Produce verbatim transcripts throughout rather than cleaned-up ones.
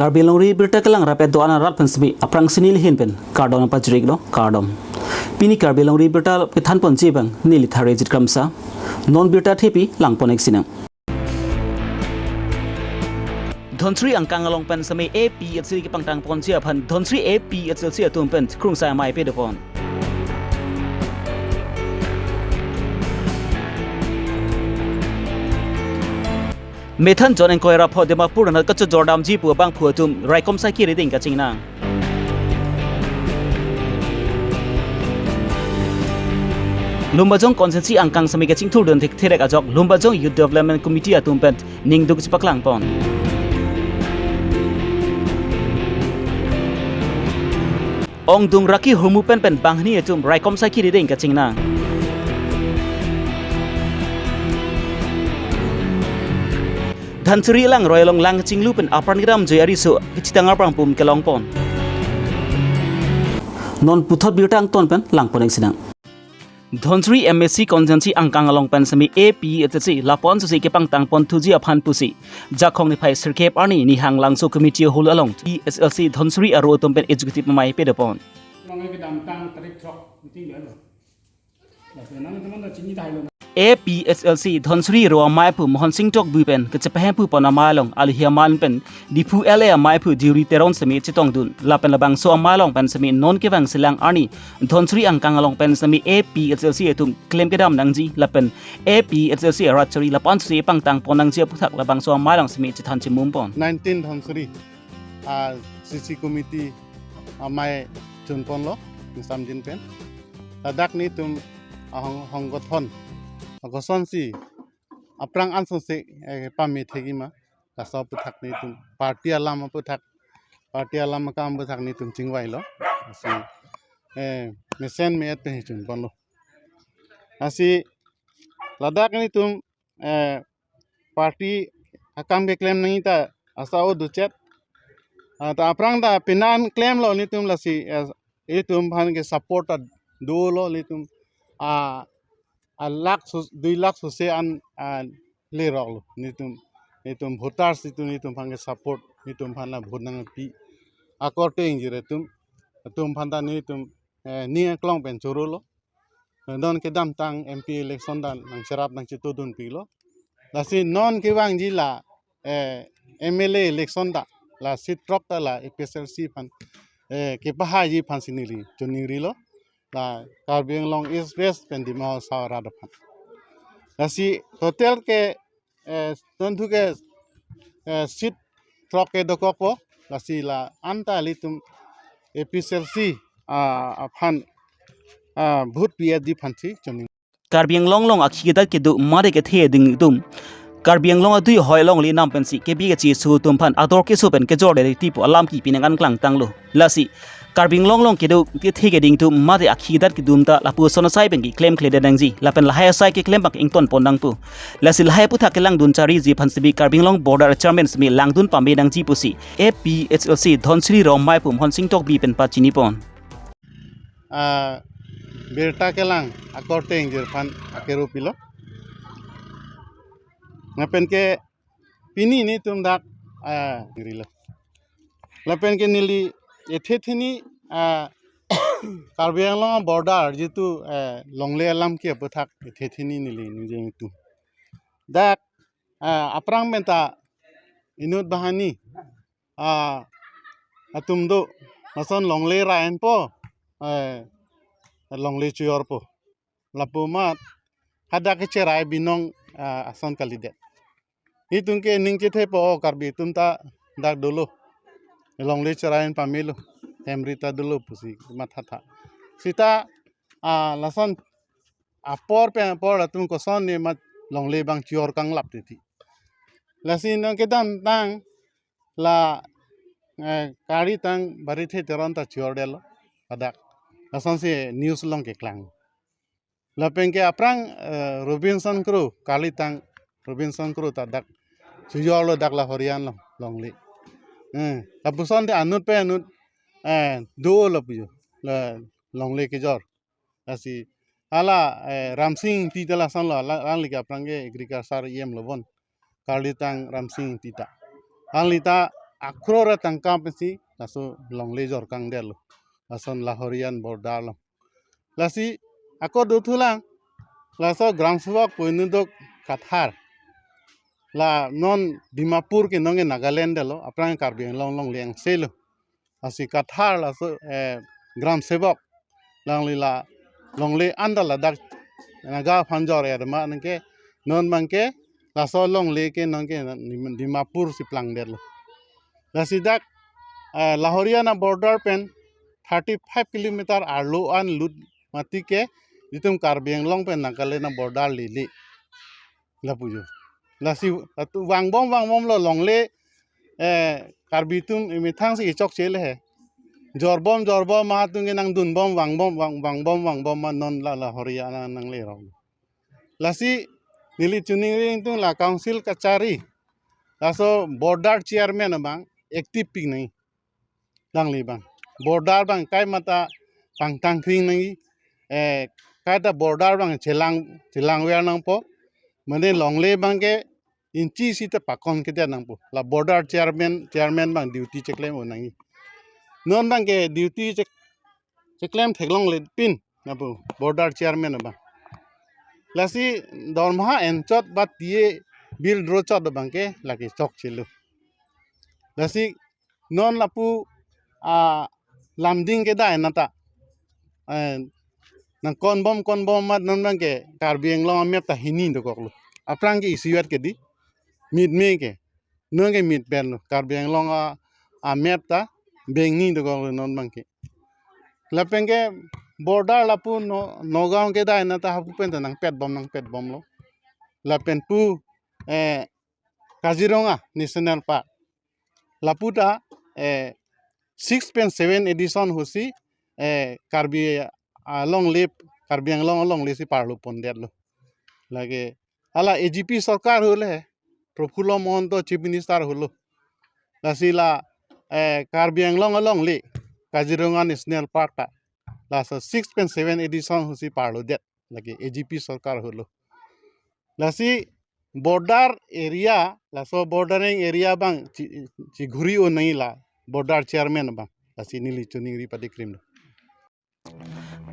Karbi Longri Birta Kelang rapet do-an arat pen semi aphrangsi neli ahin pen kardom pajirlo, kardom. Pini Karbi Longri Birta kethanponji abang neli Tharejit Kramsa. Non birta thepi langpon-ik sinang. Dhansiri angkang along pen semi A P H L C kepangtangponji aphan Dhansiri A P H L C atum pen krungsai amei padopon. Methan John Engkoi ra pho Dimapur anat kachojordamji pu abangphu atum raikom saikiri ding kachingnang. Lumbajong constituency angkang semi kachingthurdun thekthedek ajok Lumbajong Youth Development Committee atum pen ningduk chipaklangpon. Ongdung Raki Hormu pen pen banghini atum raikom saikiri ding kachingnang. Dhansiri alangroi along lang chinglu pen apran kedam joi ariso kachitang apran pum kelongpon. Non puthot birta angton pen langpon-ik sinang. Dhansiri M A C constituency angkang along pen semi A P H L C lapu-an susi kepangtangponthuji aphan pusi Jakhong niphai sirkep arni Nihang Langso Committee Hall along P H L C Dhansiri aro atum pen executive amei padopon. Long kedamtang tarik throk meeting dia lo. Lapen nangtum ta chini tahai lo. A P H L C Dhansiri aro ameiphu Mohon Sing Tokbi pen kachepahemphu pon amei along alihi aman pen Diphu L A ameiphu Deuri Teron semi chetongdun. Lapen labangso amei along pen semi non kevang selang arni Dhansiri angkang along pen semi A P H L C atum klem kedam nangji lapen A P H L C arat chari lapu-an susi pangtangpon nangji aphuthak labangso amei along semi chethan chimumpon. Nineteen Dhansiri, ah, C C committee amei chunponlo, ingsamjin pen. Ladak nelitum ahong, honggothon, honggothon si aphrang ansose, eh, pame thekji ma, laso aphuthak nelitum party alam aphuthak, party alam akam aphuthak nelitum chingvailo. Lasi, eh, mesen me-et pen chunponlo. Lasi ladak nelitum, eh, party akam keklem nangji ta asa o duchet. Ah, ta aphrang ta penang klemlo nelitum lasi, eh, ilitum aphan ke support ta dolo nelitum, ah, ah, lakh su-, dui lakh sose an, ah, leroklo nelitum, nelitum voters nelitum, nelitum aphan ke support, nelitum aphan la vote nangpi. Akorte ingjir atum, atum aphan ta nelitum, eh, ning aklong pen chorolo. Non kedamtang M P election ta nangcherap nangchetongdunpilo. Lasi non kevangji la, eh, M L A election ta la seat throk ta la A P H L C aphan, eh, kepahaiji aphansi neli choningrilo. La Karbi Anglong East West pen Dima Hasao arat aphan. Lasi total ke, eh, tonthu ke, eh, seat throk kedokokpo, lasi la-an ta ilitum A P H L C, ah, aphan, ah, vote pi-etji aphansi choning. Karbi Anglong along akhi kedat kedo mate kethe keding atum Karbi Anglong adui ahoi along le nam pensi kebi kecheso atum aphan ador keso pen kejorde ti pu alam kipi nangkangklangtanglo. Lasi Karbi Anglong along kedo kethe keding atum mate akhi kedat kedum ta lapuson asai pen keklemkledet nangji. Lapen lahai asai keklem abang ingtonpon nangpo. Lasi lahai aphuthak kelangdun chariji aphan semi Karbi Anglong border chairman semi langdun pame nangji pusi A P H L C Dhansiri aro ameiphu Mohon Sing Tokbi pen pachinipon. Ah, birta kelang akorte ingjir aphan akero pilo. Lapen ke pini nelitum dak, ah, rilo. Lapen ke neli ethe theni, ah, Karbi Anglong border jitu, eh, longle alam ke aphuthak ethe theni neli ningje tu. Dak, ah, aphrang pen ta inut banghini, ah, atum do, lason longle ra-enpo, eh, longle chojorpo. Lapu amat hadak kecherai binong, ah, ason kalidet. Itum ke ning chethepo, o Karbi atum ta dak dolo, longle cherai-en pamelo, hem ri ta dolo pusi mathatha. Seta, ah, lason apor pen apor latum koson ne mat longle abang chojor kanglap titi. Lasi non kedamtang la, eh, Karlitang Barithe Teron ta chojordetlo hadak. Lasonsi news along keklang. Lapen ke aphrang, eh, Robinson Kro, Karlitang Robinson Kro ta dak chojorlo dak la Horian along, longle. Eh, lapuson te anut pen anut, eh, dolo pu jo, la longle kejor. Lasi hala, eh, Ramsing Ingti ta lasonlo, la, alangli ke aphrang ke agriculture E M lo bon. Karlitang Ramsing Ingti ta. Alangli ta akror atangka pensi laso longle jorkangdetlo. Lason Lahorian border lo. Lasi ako dothulang, laso Gram Sevak pu inut do Kathar. La non Dimapur ke nonke Nagaland detlo, aphrang Karbi Anglong longle angse lo. Lasi Kathar laso, eh, Gram Sevak alangli la longle anta ladak Naga aphan jor-et ma nonke, non abangke laso longle ke nonke Dimapur si plangdetlo. Lasi dak, eh, Lahorian aborder pen thirty five kilometer arlo an lut mati ke itum Karbi Anglong pen Nagaland aborder lele. Lapu jo. Lasi atu vangbom vangbomlo longle, eh, Karbi atum emethang si kechokche le he. Jorbom jorbom ma atum ke nangdunbom vangbom vang, vangbom vangbom ma non la Lahorian nang, nanglerok. Lasi neli choningri atum la council kachari, laso border chairman abang active pik nangji. Alangli abang border abang kaimata pangthang kring nangji, eh, kaita border abang chelang, chelangver nangpo. Mane longle abangke inchi sita pakon kedet nangpo. La border chairman, chairman abang duty cheklem-o nangji. Non abangke duty chek, cheklem theklongle pin lapu border chairman abang. Lasi dormaha enchot ba T A bill drochot abangke lake chokchelo. Lasi non lapu, ah, Lumding kedai nata, eh, nangkonbom konbom mat non abangke Karbi Anglong amap ta hini dokoklo. Aphrang ke isivet ke di, mit me ke, nonke mit penlo, Karbi Anglong a, amap ta bengni dokoklo non abangke. Lapen ke border lapu No, Nagaon kedai nata hapu pen ta nangpetbom nangpetbomlo. Lapen pu, eh, Kaziranga National Park, lapu ta, eh, six pen seven edition ahutsi, eh, Karbi alongle, Karbi Anglong alongle si parlo pondetlo. Lake hala A G P sorkar ahut le, Prafulla Mahanta Chief Minister ahutlo. Lasi la, eh, Karbi Anglong alongle Kaziranga National Park ta laso six pen seven edition ahutsi parlodet, lake A G P sorkar ahutlo. Lasi border area, laso bordering area abang chi, chighuri-o nangji la border chairman abang. Lasi neli choningri padi krimlo.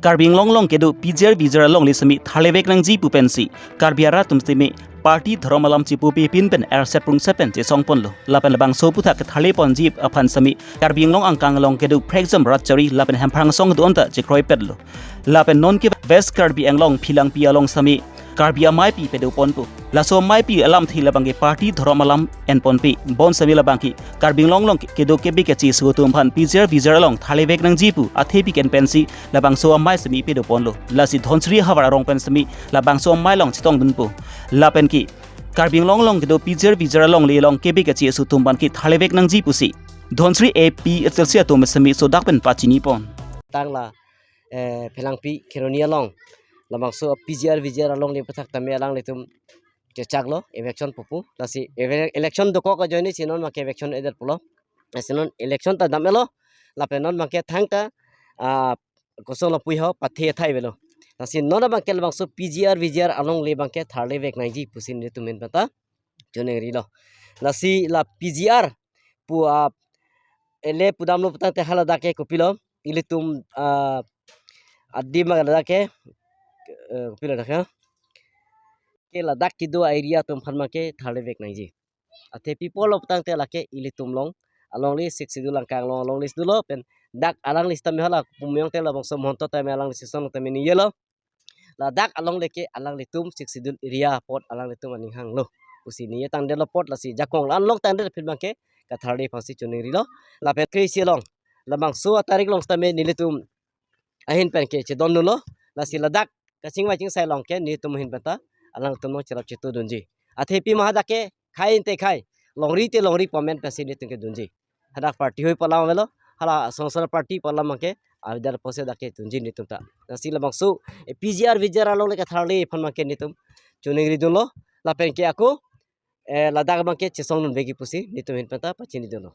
Karbi Anglong along kedo P G R V G R alongle sitame tharlevek nangji pu pensi Karbi arat atum sitame party dhorom alam chipupe pin pen erset prungset pen chesongponlo. Lapen labangso aphuthak ketharle ponji aphan sitame Karbi Anglong angkang along kedo Prekjam Ratchari lapen Hemphrang asong do-an ta chekroipetlo. Lapen nonke West Karbi Anglong Philangpi along sitame Karbi ameipi pedoponpo. Laso ameipi alamthe labangke party dhorom alam enponpe. Bonsitame labangke Karbi Anglong along kedo kebe kacheso atum aphan P G R V G R along tharlevek nangji pu athepi ken pensi labangso amei sitame pedoponlo. Lasi Dhansiri ahavar arong pen sitame labangso amei along chetongdunpo. Lapen ke Karbi Anglong along kedo P G R V G R alongle along kebe kacheso atum abangke tharlevek nangji pusi Dhansiri A P H L C atum sitame sodak pen pachinipon. Tangla, eh, Phelangpi Kheroni along labangso P G R V G R alongle aphuthak tame alanglitum chechaklo, eviction pupo. Lasi eve-, election dokok ajoine si non abangke eviction edet pulo. Lasi non election ta damlo. Lapen non abangke thangta, ah, kosong lapu ho pathe thai avelo. Lasi non abangke labangso P G R V G R alongle abangke tharlevek nangji pusi nelitum ahin pen ta choningrilo. Lasi la P G R pu, ah, ele pudamlo putangte haladak ke kopilo, ilitum, ah, adim ladak ke, eh, kopilo dak ya. Ke ladak kedo area atum aphan abangke tharlevek nangji. Athepi pulo putangte lake ilitum along alongle Sixth Schedule angkang along alongle si dolo pen dak alangli sitame hala Pumyong te labangso Mahanta tame alangli sison tame niyelo. Ladak alongle ke alanglitum Sixth Schedule area apot alanglitum aning hanglo pusi niyetangdetlo apot lasi jakong la-an longtangdet aphi abangke katharle aphansi choningrilo. Lapen kre-isi along labangso atarik along sitame nelitum ahin pen ke chedondunlo. Lasi ladak kachingvai chingsai along ke nelitum ahin pen ta alangtum along cherap chetudunji. Athepi maha dak ke khai inte khai, longri te longri pu amen pensi nelitum kedunji. Hadak party hoi pu alam avelo, hala Sangsara party pu alam abangke avedetpo si dak ke dunji nelitum ta. Lasi labangso, eh, P G R V G R alongle katharle aphan abangke nelitum choningridunlo. Lapen ke ako, eh, ladak abangke chesongdunvekji pusi nelitum ahin pen ta pachinidunlo.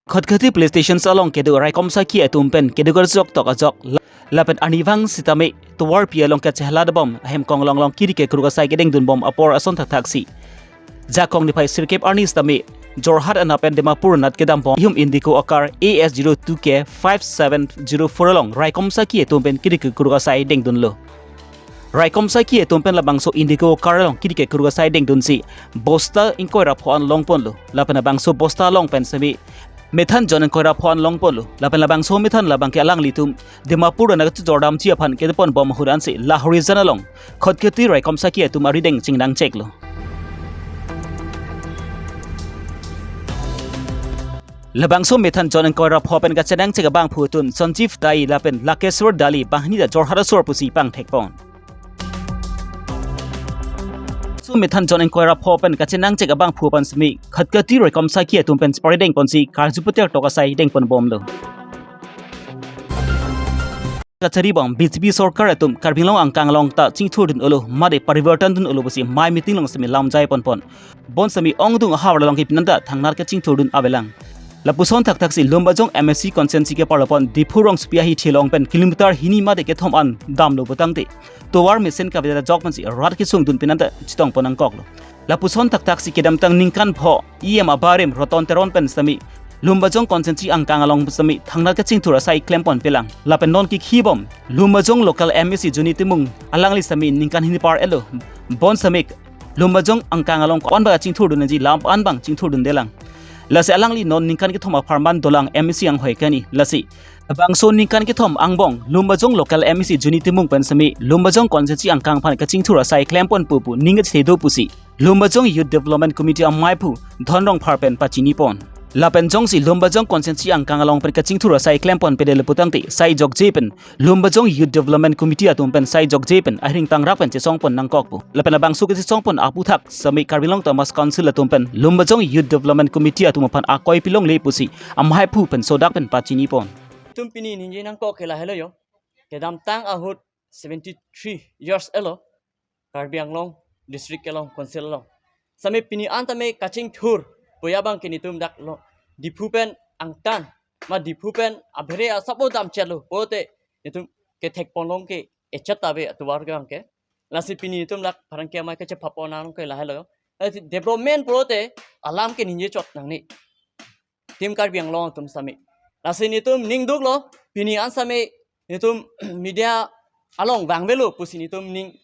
Khatkhati police station along kedo raikom sakhi atum pen kedo karjok tok ajok lapen arnivang sitame tovarpi along kachehladbom ahem konglong along kiri kekruk asai kedengdunbom apor ason thakthaksi Jakong niphai sirkep arni sitame Jorhat anat pen Dimapur anat kedam pon ihum Indigo a-car A S zero two K five seven zero four along raikom saki atum pen kiri kekruk asai dengdunlo. Raikom saki atum pen labangso Indigo a-car along kiri kekruk asai dengdunsi bosta ingkoi ra pho an longponlo. Lapen labangso bosta along pen sitame methan jon ingkoi ra pho an longponlo. Lapen labangso methan labangke alanglitum Dimapur anat kachojordamji aphan kedepon bom ahut ansi Lahorijan along Khatkhati raikom saki atum arideng chingnangcheklo. Labangso methan jon ingkoi ra pho pen kachenangchek abangphu atum Sanjeev Dai lapen Lakeshwar Dali banghini ta Jorhat asor pusi pangthekpon. So methan jon ingkoi ra pho pen kachenangchek abangphu aphan sitame Khatkhati raikom saki atum pen cheparidengponsi karju puter tok asai dengponbomlo. Kachari bom B J P sorkar atum Karbi Anglong angkang along ta chingthurdun-olo mate parivartan dun-olo pusi mei meeting along sitame lamjai ponpon. Bonsitame ongdung ahavar along ke pini an ta thangnat kachingthurdun avelang. Lapuson thakthaksi Lumbajong M A C constituency keparlopon Diphu rongsopi ahithi along pen kilometer hini mate kethom an damlo putangte tovar mesen kavedet ajok pensi rat kesungdun pini an ta chetongpon nangkoklo. Lapuson thakthaksi kedamtang ningkan pho E M abarim Roton Teron pen sitame Lumbajong constituency angkang along sitame thangnat kachingthur asai klemponpelang. Lapen non kikhi bom Lumbajong local M A C Juni Timung alangli sitame ningkan hini par-etlo. Bonsitame Lumbajong angkang along ko-an ba chingthurdun nangji, lam an bang chingthurdundelang. Lasi alangli non ningkan kethom apharman dolang M A C anghoi kani. Lasi labangso ningkan kethom angbong Lumbajong local M A C Juni Timung pen sitame Lumbajong constituency angkang aphan kachingthur asai klemponpo pu ning kachethedun pusi Lumbajong Youth Development Committee amaiphu Dhon Rongphar pen pachinipon. Lapen jongsi Lumbajong constituency angkang along pen kachingthur asai klemponpedetlo putangte sai jokje pen Lumbajong Youth Development Committee atum pen sai jokje pen ahring tangrak pen chesongpon nangkokpo. Lapen labangso kechesongpon aputhak sitame Karbi Anglong Autonomous Council atum pen Lumbajong Youth Development Committee atum aphan akoi pilongle pusi amaiphu pen sodak pen pachinipon. Itum pini ningje nangkok ke lahelo yo. Kedamtang ahut seventy-three years elo Karbi Anglong district kelong council along. Sitame pini an tame kachingthur pu abangke netum dak lo Diphu pen angtan ma Diphu pen abhere asap o damchetlo pulote netum kethekponlong ke echat ave atovar ke abangke. Lasi pini netum dak pherangke amei kachepapon nangke lahelo. Lasi development pulote alam ke ningje chot nangne. Team Karbi Anglong atum sitame. Lasi netum ningduklo, pini an sitame netum media along vangvelo pusi netum ning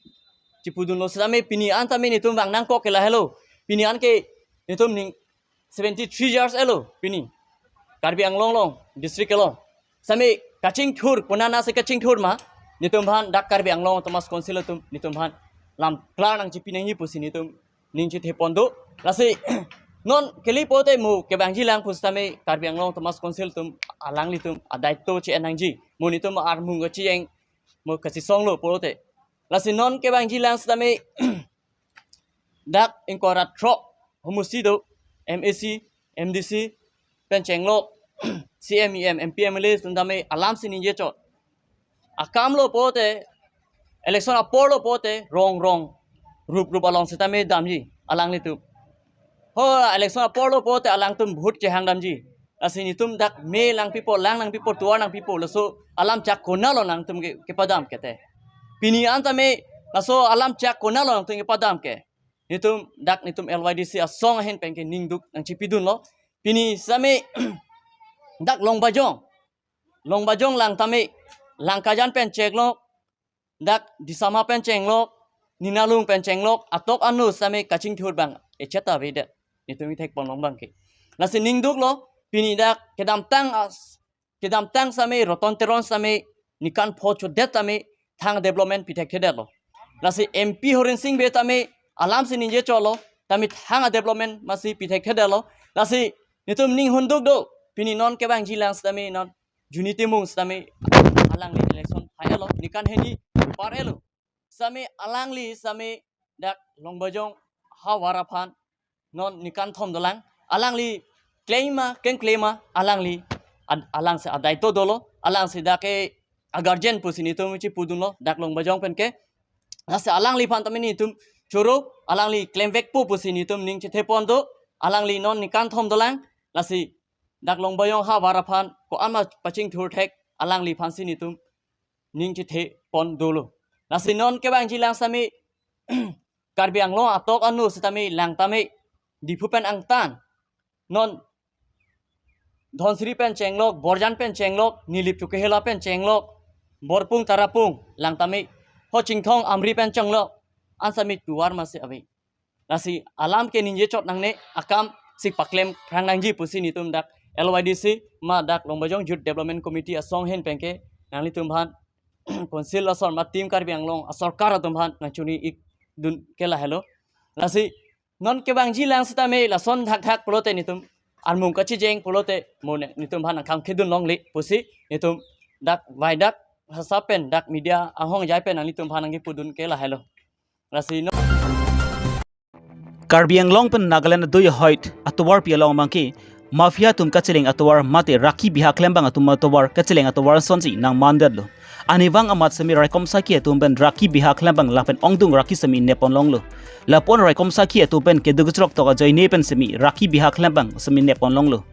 chipudunlo sitame pini an tame netum vang nangkok ke lahelo. Pini an ke netum ning seventy-three years elo pini. Karbi Anglong along, district along. Sitame kachingthur, konat anatsi kachingthur ma, netum aphan dak Karbi Anglong Autonomous Council atum, netum aphan lam klar nangchipi nangji pusi netum ning chethepon do. Lasi non kali pulote mo kevangjilang pusitame Karbi Anglong Autonomous Council atum alanglitum adaito che-en nangji. Mo netum armung kachi-eng mo kachesonglo pulote. Lasi non kevangjilang sitame dak ingkoi ra throk homusi do M A C, M D C, pen chenglok, C E M, E M, M P, M L A atum tame alamsi ningje chot. Akam lo pulote, election apor lo pulote, rong rong, rup rup along sitame damji, alanglitum. Ho, election apor lo pulote, alangtum vote chehang damji. Lasi netum dak me langpipo, lang nangpipo, tovar nangpipo, laso alam chak konatlo nangtum ke, kepadam kete. Pini an tame, laso alam chak konatlo nangtum kepadam ke. Netum, dak netum L Y D C asong ahin penke ningduk nangchipidunlo. Pini sitame dak Longbajong. Longbajong lang tame, Langkajan pen chenglok, dak Disama pen chenglok, Ninalung pen chenglok, atok anu sitame kachingthur abang echet avedet. Netum ithekponlong abangke. Lasi ningduklo, pini dak kedamtang as-, kedamtang sitame, Roton Teron sitame, ningkan pho chodet tame, thang development pithekthedetlo. Lasi M P Horensing Bey tame, alamsi ningje chotlo, tame thang development masi pithekthedetlo. Lasi netum ning hunduk do, pini non kevangjilang sitame non, Juni Timung sitame, alangli election hai-etlo, ningkan hini par-etlo. Sitame alangli sitame dak Longbajong havar aphan non ningkan thom dolang. Alangli klem ma, kengklem ma, alangli ad-, alangsi adaito dolo, alangsi dak ke a-guardian pusi netum chipudunlo, dak Longbajong penke. Lasi alangliphan tame netum choro, alangli klemvekpo pusi netum ning chethepon do, alangli non ningkan thom dolang, lasi dak Longbajong havar aphan ko-an ma pachingthur thek, alangliphansi netum ning chethepon dolo. Lasi non kevangjilang sitame Karbi Anglong atok anu sitame lang tame Diphu pen angtan, non Dhansiri pen chenglok, Borjan pen chenglok, Nilip Chukehela pen chenglok, Borpung Tarapung, langtame ho Chinthong Amri pen chenglok, an sitame tovar masi ave. Lasi alam ke ningje chot nangne, akam si paklem phrang nangji pusi netum dak L Y D C ma dak Lumbajong Youth Development Committee asong ahin penke nanglitum aphan Council asor ma Team Karbi Anglong asorkar atum aphan nangchini-ikdun ke lahelo. Lasi non kevangji lang sitame lason thakthak pulote netum armung kachijeng pulote mo ne netum aphan nangkhang khedun longle pusi netum dak vai dak hasa pen dak media anghong jai pen nanglitum aphan nangkipudun ke lahelo. Lasi non Karbi Anglong pen Nagaland adui ahoi atovarpi along abangke mafia atum kacheleng atovar mate rakhi biha klembang atum atovar kacheleng atovar asonsi nangmandetlo. Anivang amat sitame raikom sakhi atum pen rakhi biha klembang lapen ongdung rakhi sitame neppon longlo. Lapu-an raikom sakhi atum pen kedo kachrok tok ajoine pen sitame rakhi biha klembang sitame neppon longlo.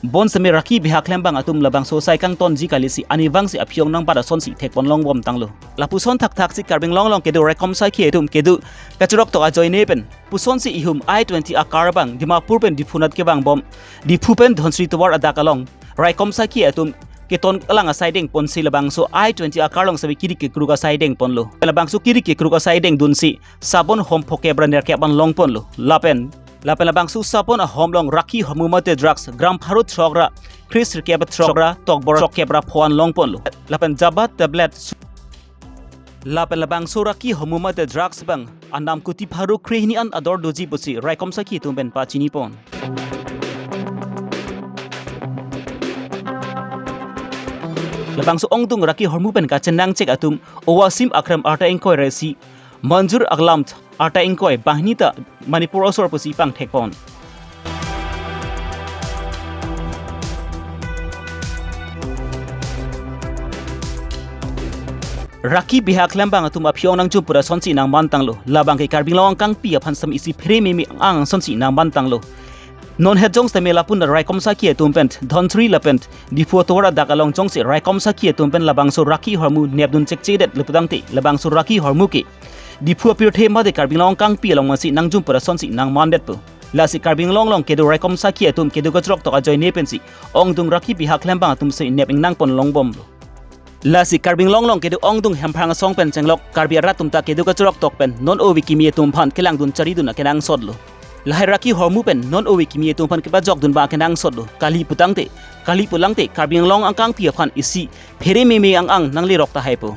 Bonsitame rakhi biha klembang atum labangso sai kangtonji kalisi anivangsi aphi-ong nangbat asonsi thekpon longbom tanglo. Lapuson thakthaksi Karbi Anglong along kedo raikom sakhi atum kedo kachrok tok ajoine pen pusonsi ihum I twenty a-car abang Dimapur pen Diphu anat kevangbom, Diphu pen Dhansiri tovar adak along raikom sakhi atum keton alang asai dengponsi labangso I twenty a-car along sitame kiri kekruk asai dengponlo. Labangso kiri kekruk asai dengdunsi sabon hom phokep ra nerkep an longponlo. Lapen lapen labangso sabon ahom along rakhi ahormu mate drugs gram pharo throk ra kre sirkep throk ra tokbor throk kep ra pho an longponlo. Lapen jaba tablet su-, lapen labangso rakhi ahormu mate drugs abang anam kuti pharo kre hini an ador doji pusi raikom sakhi atum pen pachinipon. Labangso ongdung rakhi ahormu pen kachenangchek atum Owasim Akram arta ingkoi ra isi, Manjur Alam arta ingkoi banghini ta Manipur asor pusi pangthekpon. Rakhi biha klembang atum aphi-ong nangjum pura asonsi nangman tanglo. Labangke Karbi Anglong angkangpi aphan sitame isi phere meme ang asonsi nangman tanglo. Non het jong sitame lapu-an raikom sakhi atum pen Dhansiri lapen Diphu atovar adak along jongsi raikom sakhi atum pen labangso rakhi ahormu nepdun chekchedet le putangte labangso rakhi ahormu ke Diphu apirthe mate Karbi Anglong angkangpi along masi nangjum pura asonsi nangmandetpo. Lasi Karbi Anglong along kedo raikom sakhi atum kedo kachrok tok ajoine pensi ongdung rakhi biha klembang atum si nep ingnangpon longbomlo. Lasi Karbi Anglong along kedo ongdung hemphrang asong pen chenglok Karbi arat atum ta kedo kachrok tok pen non ove kimi atum aphan kelangdun charidun akenangsotlo. Lahai rakhi ahormu pen non ove kimi atum aphan kepajokdun abang akenangsotlo. Kali putangte, kali pulangte Karbi Anglong angkangpi aphan isi phere meme ang ang nanglerok tahaipo.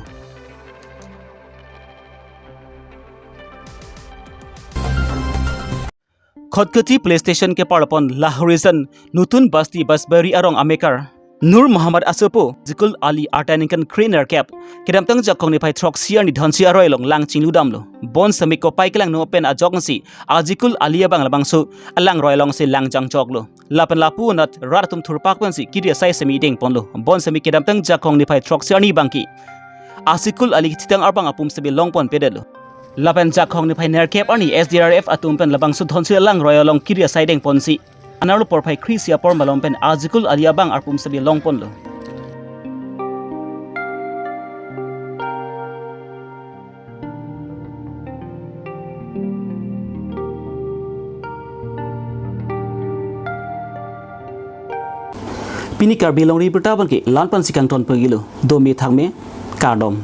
Khatkhati Police Station keparlopon Lahorijan Nutun Basti Basbari arong amekar Nur Muhammad asopo Azikul Ali arta ningkan kre nerkep kedamtang Jakhong niphai throksi arni Dhansiri aroi along lang chingludamlo. Bonsitame kopai kelangno pen ajok si Azikul Ali abang labangso alangroi alongsi lang jangjoklo. Lapen lapu-anat rat atum thurpak pensi kiri asai sitame dengponlo. Bonsitame kedamtang Jakhong niphai throksi arni abangke Azikul Ali kethitang arbang apum sitame longponpedetlo. Lapen Jakhong niphai nerkep arni S D R F atum pen labangso Dhansiri alangroi along kiri asai dengponsi anerlo porphai kre isi apor malom pen Azikul Ali abang arpum sitame longponlo. Pini Karbi Longri Abirta abangke la-an pensi kangton pagilo. Dome thakme, kardom.